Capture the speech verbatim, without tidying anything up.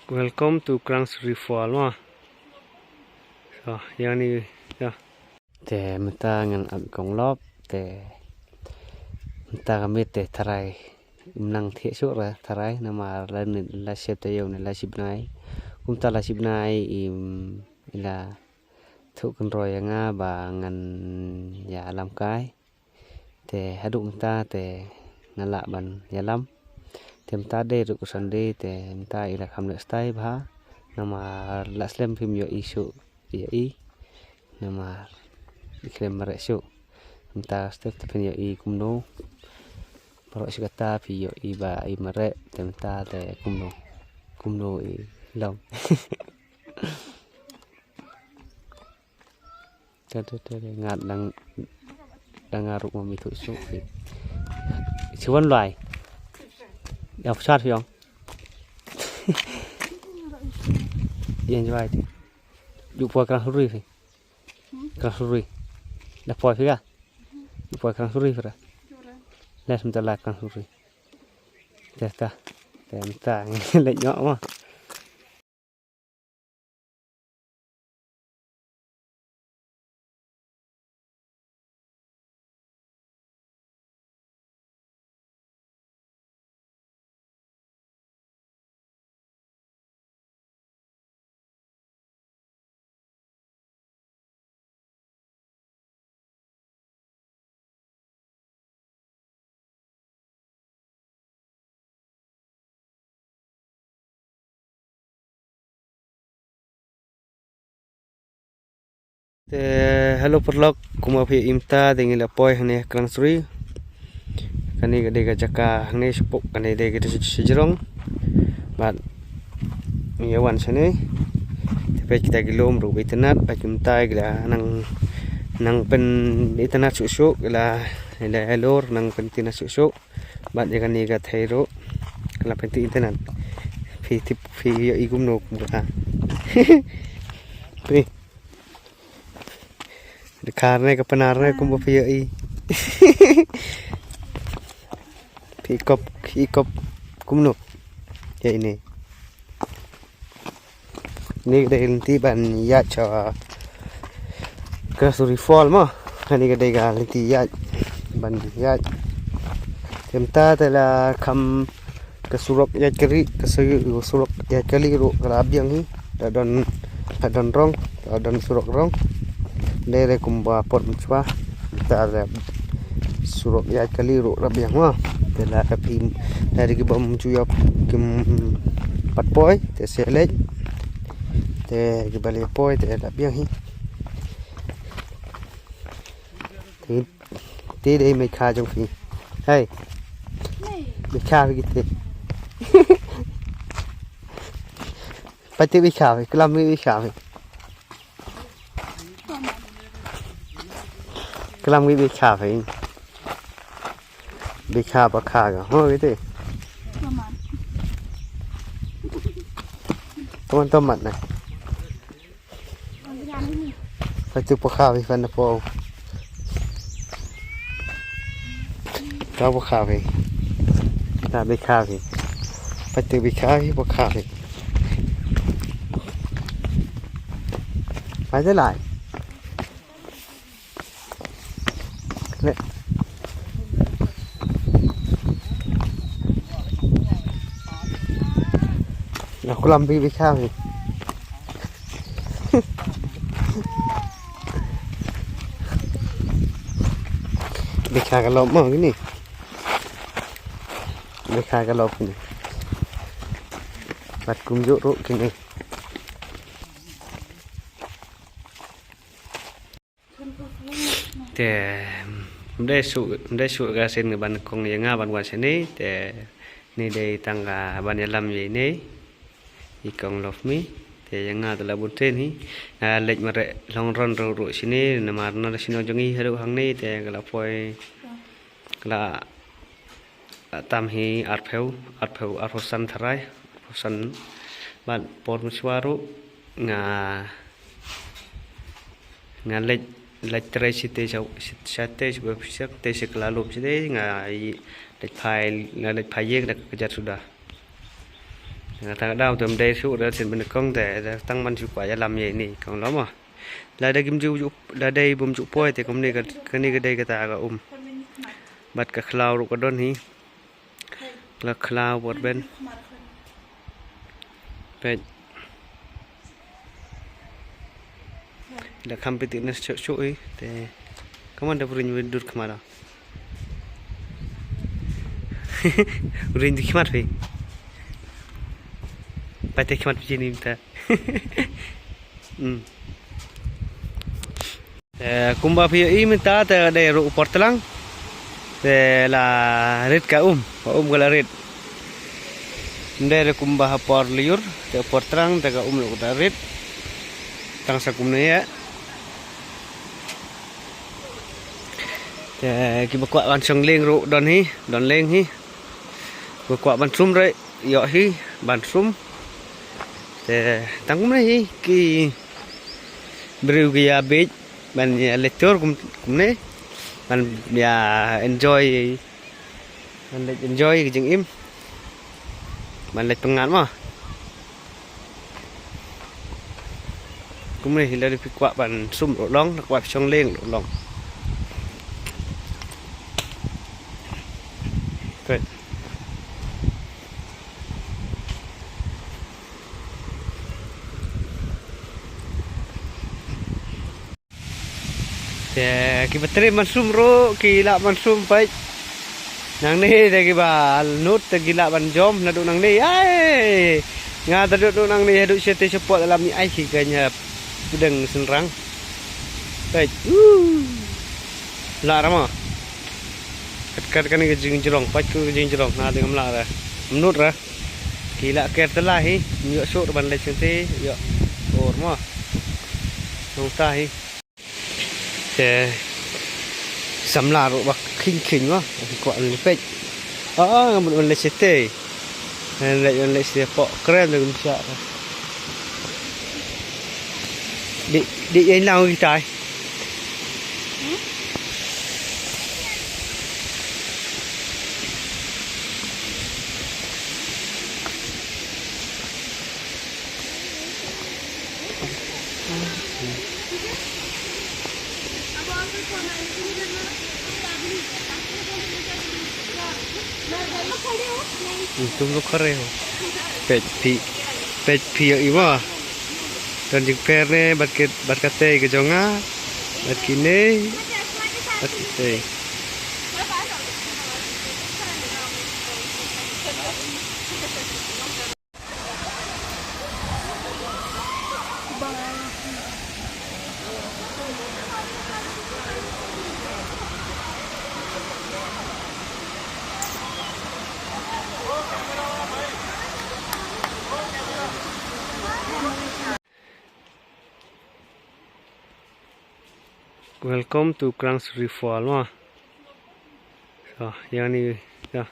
Welcome to Krang Suri Fall, ma. So, ïa ni, ïa. Te mynta ngan ap kong lop, te mynta ka miet te tharai. Im nang thiah shuh ra tharai, namar la ni la shep te ïew ni la shibnai. Kumta la shibnai im ila thuh kynroi ïa nga ba ngan ïalam kai. Te haduh mynta te nga lah ban ïalam. Te mynta dei ruh ka Sunday te mynta i la kham leh stai bha. Namar la slem phim ïohi shuh ïa i. Namar i khlem mareh shuh. Mynta step te phin ïohi kumno. Baroh shi katta phi ïohi ba i mareh te mynta te kumno. Kumno i long. Te te te te ngat dang dang ngaruk ma mi thu su. Siwan lai. Ya pusat fiong. Yan jwai ti. Ju poi Krang Suri fi. Krang Suri. Da poi fi ga. Ju poi Krang Suri fi ra. Les mta la Krang Suri. Te ta. Te mta. Lek nyok ma. Te hello paralok, kumba phi ïohi mynta te ngi la poi hangne Krang Suri. Kane ka dei ka jaka hangne shapoh, kane dei ka dei sha, sha jrong. Bad ngi ïa wan shane. Te peit kita ki lum ruh ba itynnad, peit mynta ki la nang, nang pyn itynnad shuh shuh, ki la, ki la halor nang pyn itynnad shuh shuh. Bad ïa kane ka thei ruh ka la pynthik internet. Phi tip phi ïohi kumno kumba. Phi. Dkhar ne ka Pnar ne kumba phi ïohi. Phi kop, phi kop kumno. Ïa ine. Ni ka dei lynti ban ïaid sha Krang Suri Fall mo. Ni ka dei ka lynti ïaid ban ïaid. Te mynta te la kham ka surok ïaid kali, ka su-, surok ïaid kali ruh ka la biang hi. La don, la don rong, la don surok rong. Dei re kumba por mynshwa. Te la surok ïaid kali ruh la biang mo. Te la ka phi, la dei ki bym ju ïoh kim pat poi, te se leit. Te ki ba leit poi, te la biang hi. Te, te dei mei kha jong phi. Hei. Mei kha phi te. Peit te mei kha phi, klam mei kha phi. Klam ngi bi kha phi. Bi kha ba kha ga. Ho ki te. Toman toman na. Peit tu ba kha phi fan na po. Ka ba kha phi. Ka bi kha phi. Peit tu bi kha phi ba kha phi. Peit te lai. Ne. Nga klam bi bi kha bi. Bi kha ka lop mo kini. Bi kha ka lop kini. Bad kumjuh ruh kini. Te, ym dei shuh, ym dei shuh ka sien ban kong ïa nga ban wan shane, te, ni dei tang ka ban ïalam ïa ine, i kong Love Me, te ïa nga te la bun sien hi, nga leit mareh long run ruh ruh shane, namar na la shnong jong ngi haduh hangne, te ka la poi, ka la tam hi arphew, arphew, arphew san tharai, arphew san. Bad por mynshwa ruh nga, nga leit, leit trei shitei sha, shitei sha, shitei sha ka la lum shitei nga leit phai, nga leit phai ïing da ka kjat suda. Nga tang daw tem dei shu da tin ben kong te da tang man shu kwah ïalam ïa ini kong lo mo. La da kim ju ju la dei bum ju poi te kumne ka kane ka dei kata ka um. Bad ka khlaw ruh ka don hi. La khlaw bad ben. Peit. Da kham piti na shu shu i te. Kaman da purin dur khmara. Urin di khmat phi. Pate khmat phi ni mta. Hmm. Eh, kumba phi i mynta te dei ruh u por tlang. Te la rit ka um, ka um ka la rit. Ym dei ruh kumba ha por lyiur, te por tlang te ka um ruh ka la rit. Tang sa kumne ïa. Te kiba kwah ban shong leng ruh don hi, don leng hi. Kiba kwah ban sum ruh ïoh hi ban sum. Te tang kumne hi ki briew ki ïa beit ban ïa leit tour kum kumne ban ïa enjoy ban leit enjoy ki jingim ban leit pyngngad ma. Kumne hi lada phi kwah ban sum ruh long, kwah shong leng ruh long. Peit. Te kiba trei ban sum ruh ki lah ban sum peit. Nangne te kiba nud te ki lah ban jom naduh nangne. Ai. Nga te duh nangne haduh sha te sha pot lam ni ai ki ka nya pdeng synrang. Peit. Uh. Lah ra ma. Kat kat kane ka jingjrong, peit ka jingjrong na te ngam lah ra. Nud ra. Ki lah ker te la hi, ym ïoh shuh ban leit sha te, ïoh. Or ma. Nangta hi. Te samla ruh ba khing khing ma, ki kwah ban leit peit. Ah, ngam mut ban leit shatei. Ban leit, ban leit shatei pok krem da kum sha. Di, di, ïa lang ki tai. तुम लोग खा रहे हो? Peit phi, peit phi ïa i ma. Don jingpher ne bad ki, bad katei ka jong nga. Bad kine, bad katei. Welcome to Krang Sri Fall ma. So, ïa ni, ïa.